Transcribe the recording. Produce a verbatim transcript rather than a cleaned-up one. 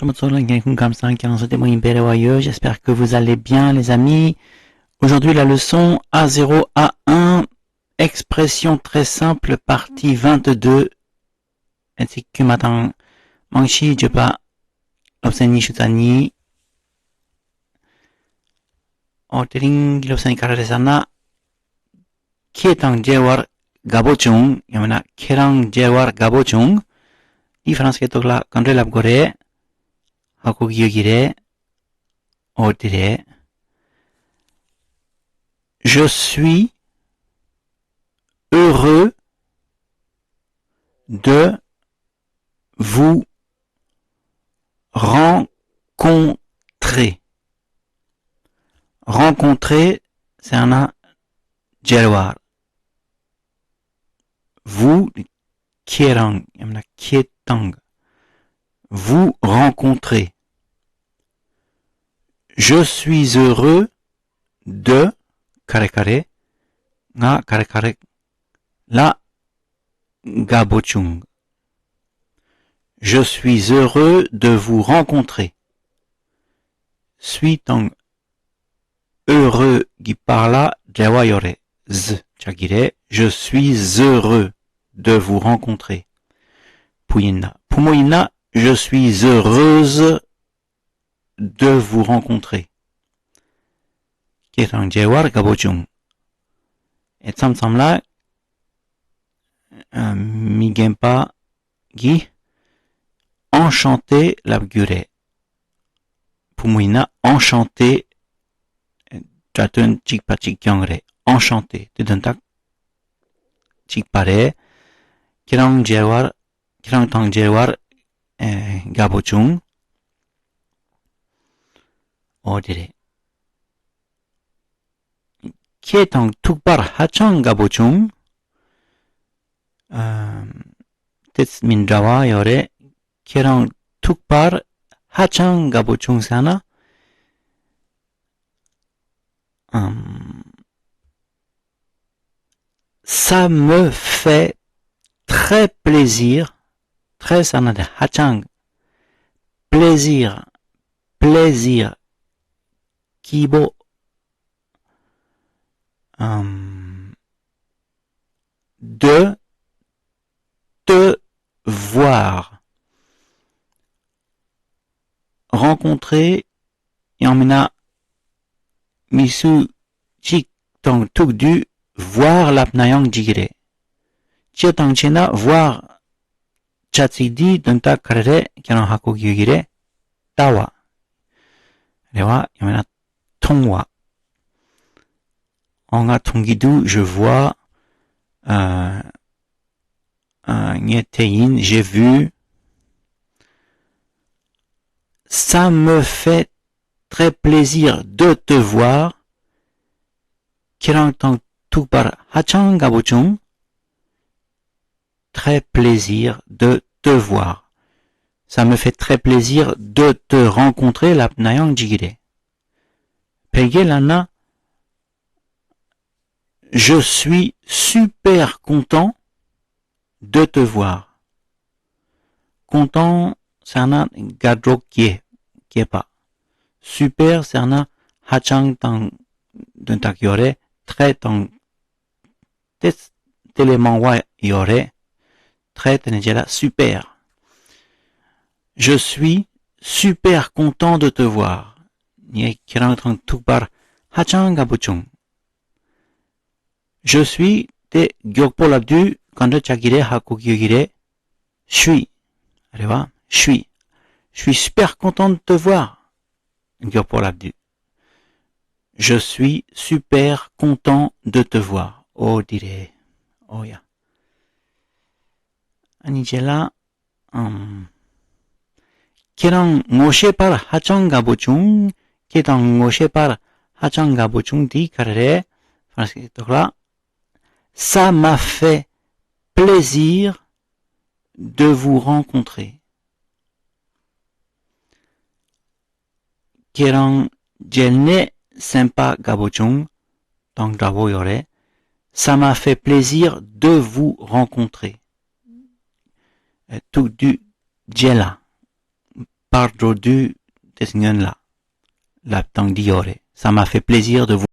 རྣམ་པ་ཚོ་ལ་སྙན་ཁུང་ཁམས་བཟང་། ཁྱེད་རང་ཚོ་བདེ་མོ་ཡིན་པའི་རེ་བ་ཡོད། J'espère que vous allez bien, les amis. Aujourd'hui, la leçon A zéro A un, expression très simple, partie vingt-deux. ཨེ་ཚིག་དཀྱུས་མ་དང་རྨང་གཞིའི་བརྗོད་པ། སློབ་ཚན་ཉི་ཤུ་རྩ་གཉིས། ཨོ་དེ་རིང་གི་སློབ་ཚན་ག་རེ་རེད་ཟེར་ན། ཁྱེད་དང་མཇལ་བར་དགའ་པོ་བྱུང་། ཡང་མིན་ན་ཁྱེད་རང་མཇལ་བར་དགའ་པོ་བྱུང་། འདི་ཧྥ་རན་སིའི་ཐོག་ལ་ག་འདྲས་ལབ་དགོས་རེད། ཧ་གོ་གི་ཡོད་ཀྱི་རེད། ཨོ་དེ་རེད། Je suis heureux de vous rencontrer. Rencontrer ཟེར་ན་མཇལ་བ། Vous ཁྱེད་རང་ཡང་ན་ཁྱེད་དང་། Vous rencontrer. Je suis heureux de ག་རེ་ག་རེ། ང་ག་རེ་ག་རེ་ལ་དགའ་པོ་བྱུང་། Je suis heureux de vous rencontrer. Suis དང་heureux གི་བར་ལ་འབྲེལ་བ་ཡོད་རེད། ཟ་ཆགས་ཀྱི་རེད། Je suis heureux de vous rencontrer. བུ་ཡིན་ན། བུ་མོ་ཡིན་ན། Je suis heureuse de vous rencontrer. ཁྱེད་དང་མཇལ་བར་དགའ་པོ་བྱུང་། ཨེ་མཚམས་མཚམས་ལ་ཨ་མི་རྒན་པ་གིས་enchanté ལབ་རྒྱུ་རེད། བུ་མོ་ཡིན་ན་enchanté། སྒྲ་དོན་གཅིག་པ་གཅིག་རྐྱང་རེད། enchanté དེ་དོན་དག་གཅིག་པ་རེད། ཁྱེད་རང་མཇལ་བར། ཁྱེད་རང་དང་མཇལ་བར་ཨེ་དགའ་པོ་བྱུང་། ཨོ་དེ་རེད། ཁྱེད་དང་ཐུག་པར་ཧ་ཅང་དགའ་པོ་བྱུང་། ཨམ། དེ་མི་འདྲ་བ་ཡོད་རེད། ཁྱེད་རང་ཐུག་པར་ཧ་ཅང་དགའ་པོ་བྱུང་ཟེར་ན། ཨམ། Ça me fait très plaisir. Très ཟེར་ན་དེ་ཧ་ཅང་། plaisir, plaisir སྐྱིད་པོ། ཨམ། de te voir. Rencontrer ཡང་མིན་ན་མི་སུ་གཅིག་དང་ཐུག་དུས་voir ལབ་ན་ཡང་འགྲིག་གི་རེད། སྤྱིར་བཏང་བྱས་ན་voir བྱ་ཚིག་འདིའི་དོན་དག་ག་རེ་རེད། ཁྱེད་རང་ཧ་གོ་གི་ཡོད་ཀྱི་རེད། ལྟ་བ་རེད་བ། ཡང་མིན་ན་མཐོང་བ། ཨོ་ང་མཐོང་གི་འདུག je vois. ཨ། ཨ། ངས་དེ་ཡིན། J'ai vu. Ça me fait très plaisir de te voir. ཁྱེད་རང་དང་ཐུག་པར་ཧ་ཅང་དགའ་པོ་བྱུང་། Très plaisir de te voir. Ça me fait très plaisir de te rencontrer ལབ་ན་ཡང་འགྲིག་གི་རེད། བོད་སྐད་ལབ་ན། Je suis super content de te voir. Content ཟེར་ན་དགའ་སྤྲོ་སྐྱེ་སྐྱེས་པ། Super ཟེར་ན་ཧ་ཅང་དང་དོན་དག་ཡོད་རེད། Très དང་དེ་དེ་ལས་མང་བ་ཡོད་རེད། Très དེ་ནས་རྗེས་ལ་super. Je suis super content de te voir. ངས་ཁྱེད་རང་དང་ཐུག་པར་ཧ་ཅང་དགའ་པོ་བྱུང་། Je suis དེ་མགྱོགས་པོ་ལབ་དུས་ག་འདྲ་ཆགས་ཀྱི་རེད། ཧ་གོ་གི་ཡོད་ཀྱི་རེད། suis རེད་བ། suis. Je suis super content de te voir. མགྱོགས་པོ་ལབ་དུས། Je suis super content de te voir. ཨོ་འདི་རེད། ཨོ་ཡ། ཨ་ནི་རྗེས་ལ། ཨམ། ཁྱེད་རང་ངོ་ཤེས་པར་ཧ་ཅང་དགའ་པོ་བྱུང་། ཁྱེད་དང་ངོ་ཤེས་པར་ཧ་ཅང་དགའ་པོ་བྱུང་། འདི་ག་རེ་རེད། ཧྥ་རན་སིའི་ཐོག་ལ། Ça m'a fait plaisir de vous rencontrer. ཁྱེད་རང་མཇལ་ནས་སེམས་པ་དགའ་པོ་བྱུང་། དང་འདྲ་བོ་ཡོད་རེད། Ça m'a fait plaisir de vous rencontrer. ཐུག་དུས་མཇལ་ལ། པར་འགྲོ་དུས་དེ་སྔོན་ལ་ལབ་སྟངས་འདི་ཡོད་རེད། Ça m'a fait plaisir de vous